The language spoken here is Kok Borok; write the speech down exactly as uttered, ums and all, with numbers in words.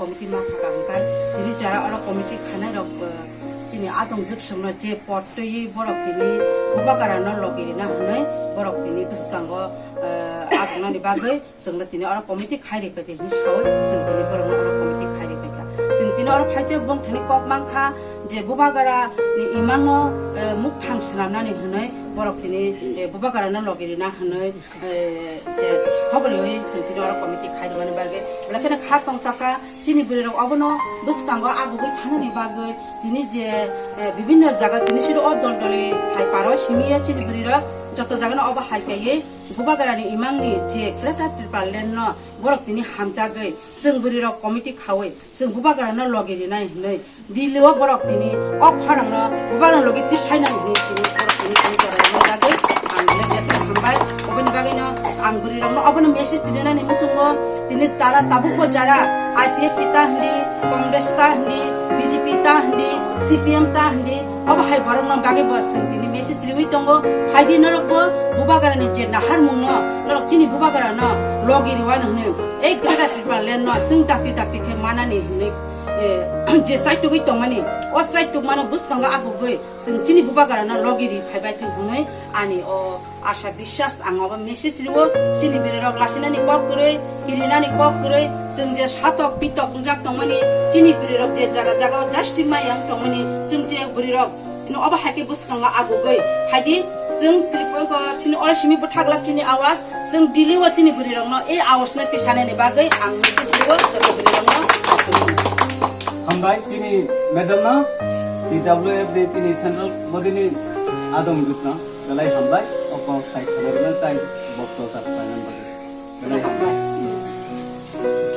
Committee ma kha kang kai, tini jara oro committee khanai rok, eh, chini adong jwk songno je pot twiwi borok tini Bubagra no logi rina hwnwi borok tini bwskango, eh, adongnani bagwi chwngno tini oro committee khai rikha di hwnwi sawi chwng tini borokno oro committee khai rikha. Chwng tini oro phaite bongthani kok mankha je Bubagra ni imangno, eh, mukthang swnamnani hwnwi borok tini, eh, Bubagra no logi rina hwnwi, eh, je khobor rwi chwng tini oro committee khai rwmani bagwi. Belai kheno kha tong taka chini bwrwi rok obono bwskango agugwi thanani bagwi tini je, eh, bibinno jaga tini siro o dol doli hai paro simi ya chini bwrwi rok joto jaga no obo hai kaiwi Bubagra ni imang ni je Greater Tipraland no borok tini hamjagwi chwng bwrwi rok committee khawi chwng Bubagra no logi rinai hwnwi Delhi o borok tini o khorang no Bubagra no logi twi phainai hwnwi tini borok tini tini jora rok no jagwi ang le jati hambai. Oboni bagwi no ang bwrwi rok no obono message rinani muchungo tini tara tabuk bo jara I P F T ta hindi, Congress ta hindi, B J P ta hindi, C P M ta hindi, obo hai borok no bagwi bo chwng tini message riwi tongo. Phaidi norok bo Bubagra ni je nahar mung no norok chini Bubagra no logi rwano hwnwi ei Greater Tipraland no chwng dakti dakti khe manani hwnwi, eh, je chaitugwi tongmani o chaituk mano bwskango agugwi chwng chini Bubagra no logi ri phaibai thung hwnwi ani o Asha biswas ang obo message riwo, chini bwrwi rok lasinani kok kwrwi, kirinani kok kwrwi, chwng je satok pitok wngjak tongmani, chini bwrwi rok je jaga jaga o justice mai yang tongmani, chwng je bwrwi rok chini obo hai khe bwskango agugwi phaidi, chwng Tripura ko chini oro simi bwthaglak chini awas, chwng Delhi o chini bwrwi rokno ei awas no tisanani bagwi ang message riwo joto bwrwi rokno. Hambai chini madam no, T W F ni chini central body ni adong jutno. Belai hambai, o kok sai khana rwna tai bokto sa khana bagwi. Belai hambai.